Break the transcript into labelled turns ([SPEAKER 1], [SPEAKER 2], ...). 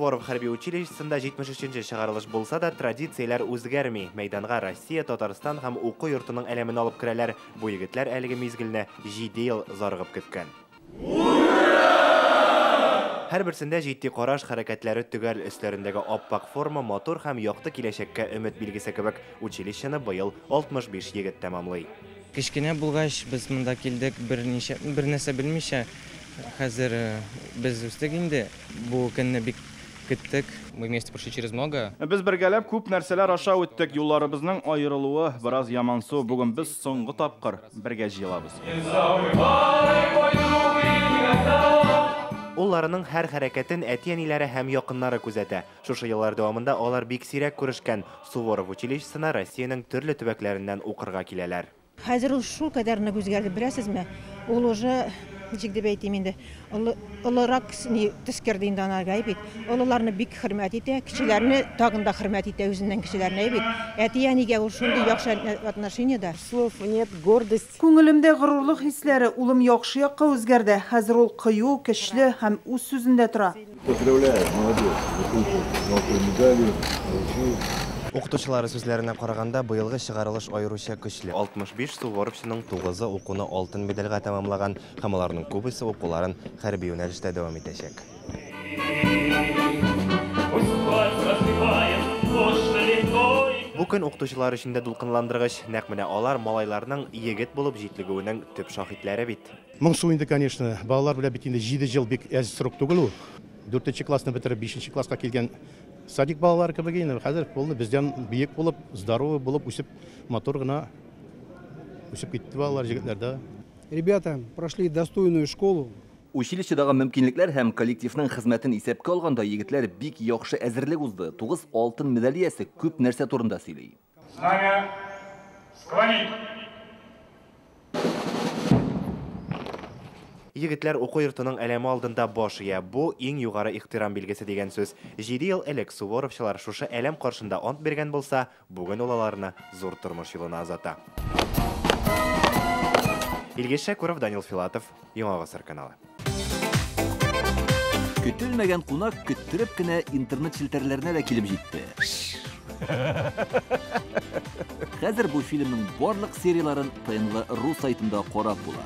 [SPEAKER 1] Суворов хәрби училищесында 73нче чыгарылыш булса да, традицияләр үзгәрми. Мәйданга Россия, Татарстан һәм уку йортының әләмен алып керәләр. Бу егетләр әлеге мизгелне 7 ел зарыгып көткән. Һәрберсендә җитди караш, хәрәкәтләре төгәл, өсләрендәге ап-ак форма матур һәм якты киләчәккә өмет билгесе кебек. Училищены быел 65 егет тәмамлый.
[SPEAKER 2] Кечкенә булгач, без монда килдек берничә, бер нәрсә белмичә. Хәзер без үстек инде. Бу көнне бик көттек.
[SPEAKER 3] Мы вместе прошли через многое.
[SPEAKER 4] Без бергәләп күп нәрсәләр аша үттек. Юлларыбызның аерылуы бераз ямансу. Бүген без соңгы тапкыр бергә җыелабыз.
[SPEAKER 1] Улларының һәр хәрәкәтен әти-әниләре һәм якыннары күзәтә. Шушы еллар дәвамында алар бик сирәк күрешкән. Суворов училищесына Россиянең төрле төбәкләреннән укырга киләләр.
[SPEAKER 5] Хәзер ул шул кадәр нык үзгәрде, беләсезме? Ул уже, ничек дип әйтим инде, олырак төс керде инде анарга бит. Олыларны бик хөрмәт итә, кечеләрне тагын да хөрмәт итә, үзеннән кечеләрне бит. Әти-әнигә ул шундый яхшы отношениедә.
[SPEAKER 6] Слов нет, гордость.
[SPEAKER 7] Күңелемдә горурлык хисләре, улым яхшы якка үзгәрде. Хәзер ул кыю, көчле һәм үз сүзендә тора.
[SPEAKER 8] Поздравляю, молодец, закончил золотой медалью, получил.
[SPEAKER 1] Укытучылары сүзләренә караганда, быелгы чыгарылыш аеруча көчле. 65 суворовчының 9-ы укуны алтын медальгә тәмамлаган һәм аларның күбесе укуларын хәрби юнәлештә дәвам итәчәк. Бу көн укытучылар өчен дә дулкынландыргыч. Нәкъ менә алар малайларның егет булып җитлегүенең төп шаһитләре бит.
[SPEAKER 9] Моңсу инде, конечно, балалар белән бит инде 7 ел бик әз срок түгел ул. 4нче классны бетереп 5нче класска килгән садик балалары кебек инде. Хәзер булды, бездән биек булып, здоровый булып үсеп, матур гына үсеп китте балалар, егетләр дә.
[SPEAKER 10] Ребята прошли достойную школу.
[SPEAKER 11] Училищедагы мөмкинлекләр һәм коллективның хезмәтен исәпкә алганда егетләр бик яхшы әзерлек узды. 9 алтын медаль иясе күп нәрсә турында сөйли.
[SPEAKER 12] Знамя склонить.
[SPEAKER 1] Егетләр уку йортының әләме алдында баш ия. Бу иң югары ихтирам билгесе дигән сүз. 7 ел элек суворовчылар шушы әләм каршында ант биргән булса, бүген ул аларны зур тормыш юлына озата. Илгиз Шәкүров, Данил Филатов, Яңа Гасыр каналы.
[SPEAKER 11] Көтелмәгән кунак көттереп кенә интернет челтәрләренә дә килеп җитте. Хәзер бу фильмның барлык серияларын ТНВ.ру сайтында карап була.